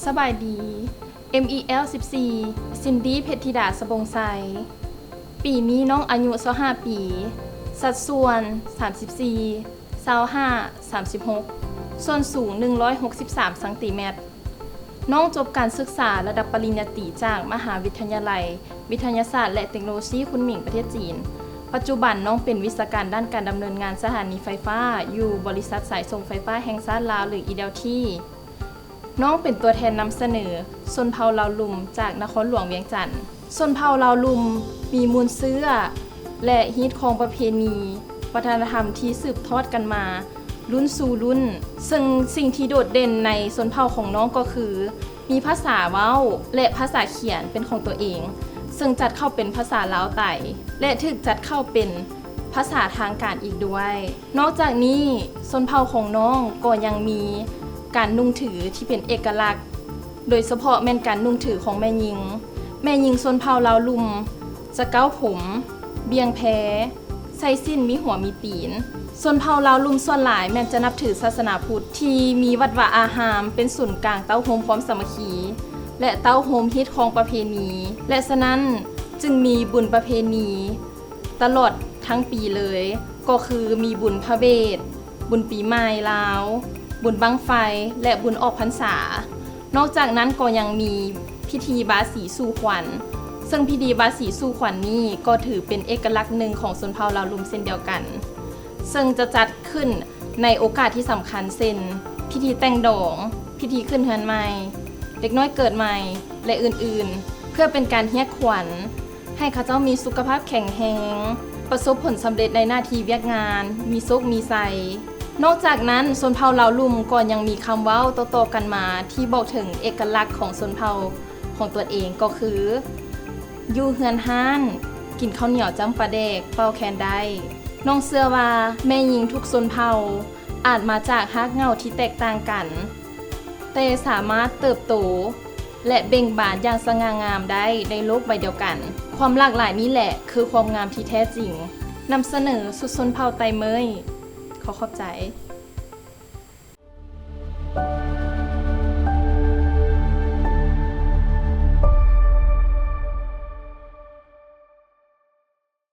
ສະບາຍດີ ເອັມອີແອລສິບສີ່ ຊິນດີ ເພັດທິດາ ສະບົງໄຊ. ປີນີ້ນ້ອງອາຍຸຊາວຫ້າປີ, ສັດສ່ວນ ສາມສິບສີ່ ຊາວຫ້າ ສາມສິບຫົກ, ສ່ວນສູງ ໜຶ່ງຮ້ອຍຫົກສິບສາມ ຊັງຕີແມັດ. ນ້ອງຈົບການສຶກສາລະດັບປະລິນຍາຕີຈາກມະຫາວິທະຍາໄລວິທະຍາສາດ ແລະ ເຕັກໂນໂລຊີ ຄຸນໝິງ ປະເທດຈີນ. ປັດຈຸບັນນ້ອງເປັນວິຊາການດ້ານການດຳເນີນງານສະຖານີໄຟຟ້າ ຢູ່ບໍລິສັດສາຍສົ່ງໄຟຟ້າແຫ່ງຊາດລາວ ຫຼື ອີແອລທີ. ນ້ອງເປັນຕົວແທນນຳສະເໜີຊົນເຜົ່າລາວລຸ່ມຈາກນະຄອນຫຼວງວຽງຈັນ. ຊົນເຜົ່າລາວລຸ່ມມີມູນເຊື້ອ ແລະ ຮີດຄອງປະເພນີ ວັດທະນະທຳທີ່ສືບທອດກັນມາລຸ້ນສູ່ລຸ້ນ, ເຊິ່ງສິ່ງທີ່ໂດດເດັ່ນໃນຊົນເຜົ່າຂອງນ້ອງກໍຄື ມີພາສາເວົ້າ ແລະ ພາສາຂຽນເປັນຂອງຕົວເອງ, ເຊິ່ງຈັດເຂົ້າເປັນພາສາລາວໄຕ ແລະ ຖືກຈັດເຂົ້າເປັນພາສາທາງການອີກດ້ວຍ. ນອກຈາກນີ້, ຊົນເຜົ່າຂອງນ້ອງກໍຍັງມີການນຸ່ງຖືທີ່ເປັນເອກະລັກ, ໂດຍສະເພາະແມ່ນການນຸ່ງຖືຂອງແມ່ຍິງ. ແມ່ຍິງຊົນເຜົ່າລາວລຸ່ມຈະເກົ້າຜົມ, ບ່ຽງແພ, ໃສ່ສິ້ນມີຫົວມີຕີນ. ຊົນເຜົ່າລາວລຸ່ມສ່ວນຫຼາຍແມ່ນຈະນັບຖືສາສະໜາພຸດ ທີ່ມີວັດວາອາຮາມເປັນສູນກາງເຕົ້າໂຮມຄວາມສາມັກຄີ ແລະ ເຕົ້າໂຮມຮີດຄອງປະເພນີ ແລະ ສະນັ້ນຈຶ່ງມີບຸນປະເພນີຕະຫຼອດທັງປີເລີຍ, ກໍຄືມີບຸນພະເວດ, ບຸນປີໃໝ່ລາວ, ບຸນບັ້ງໄຟ ແລະ ບຸນອອກພັນສາ. ນອກຈາກນັ້ນກໍຍັງມີພິທີບາສີສູ່ຂວັນ, ເຊິ່ງພິທີບາສີສູ່ຂວັນນີ້ກໍຖືເປັນເອກະລັກໜຶ່ງຂອງຊົນເຜົ່າລາວລຸ່ມເຊັ່ນດຽວກັນ, ເຊິ່ງຈະຈັດຂຶ້ນໃນໂອກາດທີ່ສຳຄັນ ເຊັ່ນ ພິທີແຕ່ງດອງ, ພິທີຂຶ້ນເຮືອນໃໝ່, ເດັກນ້ອຍເກີດໃໝ່ ແລະ ອື່ນໆ, ເພື່ອເປັນການຮຽກຂວັນ ໃຫ້ເຂົາເຈົ້າມີສຸຂະພາບແຂງແຮງ, ປະສົບຜົນສຳເລັດໃນໜ້າທີ່ວຽກງານ, ມີໂຊກມີໄຊ. ນອກຈາກນັ້ນ, ຊົນເຜົ່າລາວລຸ່ມກໍຍັງມີຄຳເວົ້າຕໍ່ໆກັນມາທີ່ບອກເຖິງເອກະລັກຂອງຊົນເຜົ່າຂອງຕົວເອງ ກໍຄື ຢູ່ເຮືອນຮ້ານ, ກິນເຂົ້າໜຽວຈ້ຳປາແດກ, ເປົ່າແຄນໄດ້. ນ້ອງເຊື່ອວ່າແມ່ຍິງທຸກຊົນເຜົ່າອາດມາຈາກຮາກເຫງົ້າທີ່ແຕກຕ່າງກັນ, ແຕ່ສາມາດເຕີບໂຕ ແລະ ເບັ່ງບານຢ່າງສະຫງ່າງາມໄດ້ໃນໂລກໃບດຽວກັນ. ຄວາມຫຼາກຫຼາຍນີ້ແຫຼະຄືຄວາມງາມທີ່ແທ້ຈິງ. ນຳສະເໜີຊຸດຊົນເຜົ່າໄຕເມີ້ຍ. ຂໍຂອບໃຈ.